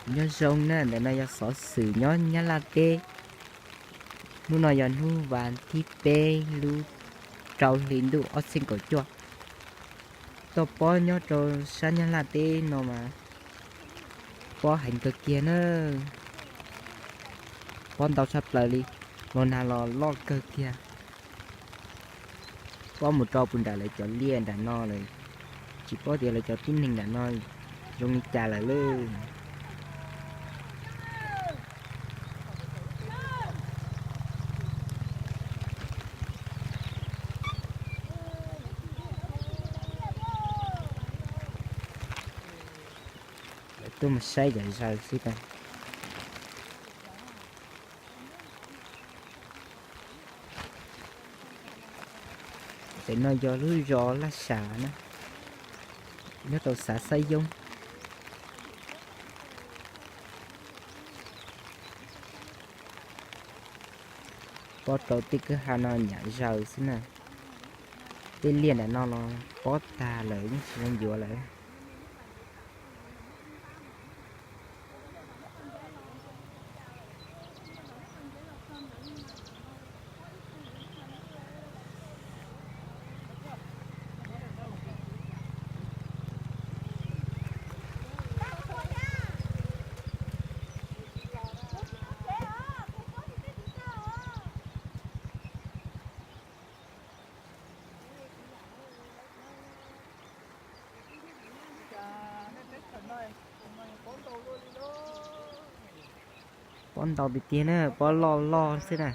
Nyob zoo na, ntawm no yog xov xwm nyob Nyab Laj teb. Hnub no yog hnub vas thib peb lub rau hli ntuj ob txhiab kaum cuaj. Toj pob nyob rau sab Nyab Laj teb no mas pob heev kawg kiag na. Pob ntau tshaj plaws li, los nag los loj kawg kiag. Pob mus rau puag nram lawv cov liaj nram no lawm, tsis paub tias lawv cov tib neeg nram no zoo li cas lawm lauj. Lawv tuaj mus saib yam zaws xwb tas. Ntawm no yog lub zos Laj Sam na, nyob rau xav Xab Yoob. Pob rau tej kwj ha no yam zaws xwb na. Tej liaj nram no los pob tag lawm yeej tsis zoo yuav lawm. Pob ntau tiag tiag na, pob loj loj xwb na.